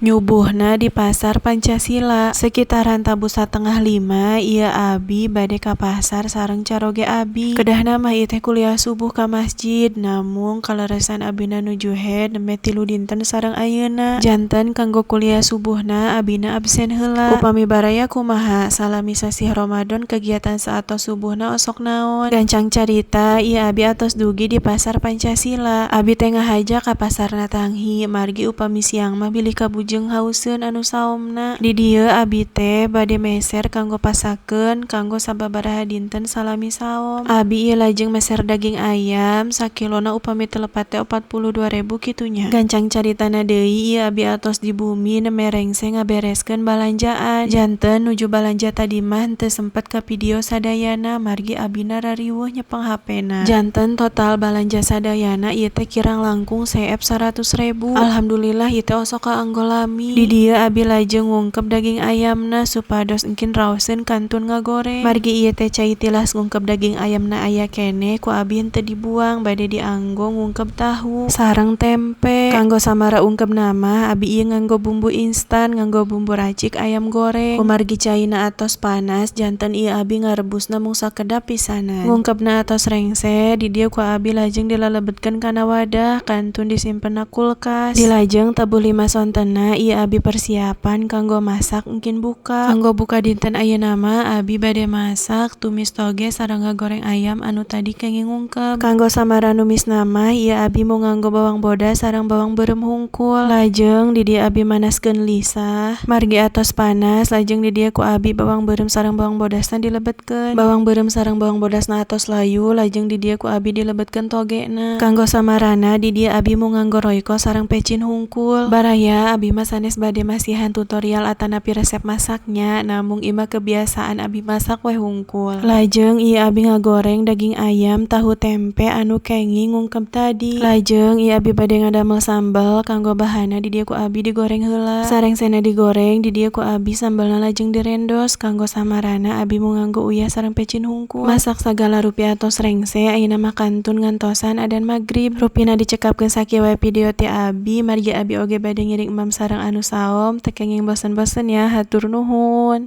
Nyubuhna di Pasar Pancasila. Sekitaran tabuh 4.30 ieu abi bade ka pasar sareng caroge abi. Kedahna mah ieu teh kuliah subuh ka masjid, namung kaleresan abina nuju haid nembe 3 dinten sareng ayeuna. Janten kanggo kuliah subuhna abina absen heula. Upami baraya kumaha salami sasih Ramadan kegiatan saatos subuhna osok naon? Gancang carita, ieu abi atos dugi di Pasar Pancasila. Abi teh ngahaja ka pasarna tanghi, margi upami siang mah bilih kabujeng hauseun anu saomna. Di dieu abi teh bade meser kanggo pasakeun kanggo sababaraha dinten salami saom. Abi ieu lajeng meser daging ayam sakilona upami teu lepat teh 42.000 kitu nya. Gancang caritana deui, ieu abi atos di bumi nembe rengse ngabereskeun balanjaan. Janten nuju balanja tadi mah henteu sempet ka video sadayana, margi abina rariweuh nyepeng hapena. Janten total balanja sadayana ieu teh kirang langkung seep 100.000. Alhamdulillah, ieu teh osok kaanggo lami. Di dieu abi lajeng ngungkep daging ayamna supados engkin raoseun kantun ngagoreng. Margi ieu teh cai tilas ngungkep daging ayamna aya keneh, ku abi henteu dibuang, bade dianggo ngungkep tahu sareng tempe. Kanggo samara ungkepna mah abi ieu nganggo bumbu instan, nganggo bumbu racik ayam goreng. Kumargi caina atos panas, janten ieu abi ngarebusna mung sakedap pisanan. Ngungkepna atos rengse, di dieu ku abi lajeng dilalebetkeun kana wadah kantun disimpen na kulkas. Dilajeng tabuh 5 sontena ieu abi persiapan kanggo masak engkin buka. Kanggo buka dinten ayeuna mah abi bade masak tumis toge sareng ngagoreng ayam anu tadi kenging ngungkep. Kanggo samara numisna mah ieu abi mau nganggo bawang bodas sareng bawang beureum hungkul. Lajeng di dieu abi manaskeun lisah. Margi atos panas, lajeng di dieu ku abi bawang beureum sareng bawang bodasna dilebetkeun. Bawang beureum sareng bawang bodasna atos layu, lajeng di dieu ku abi dilebetkeun togena. Kanggo samarana di dieu abi mau nganggo Royco sareng pecin hungkul. Baraya, abi mah sanes bade masihan tutorial atanapi resep masaknya, namung ieu mah kebiasaan abi masak we hungkul. Lajeng ieu abi ngagoreng daging ayam tahu tempe anu kenging ngungkep tadi. Lajeng ieu abi bade ngadamel sambel. Kanggo bahanna di dieu ku abi digoreng heula. Sarengsena digoreng, di dieu ku abi sambelna lajeng direndos. Kanggo samarana abi mau nganggo uyah sareng pecin hungkul. Masak sagala rupi atos rengse, ayeuna mah kantun ngantosan adan magrib. Rupina dicekapkeun sakieu wae video ti abi, margi abi oge bade ngiring emam sareng anu saom, teu kenging bosen-bosen ya, hatur nuhun.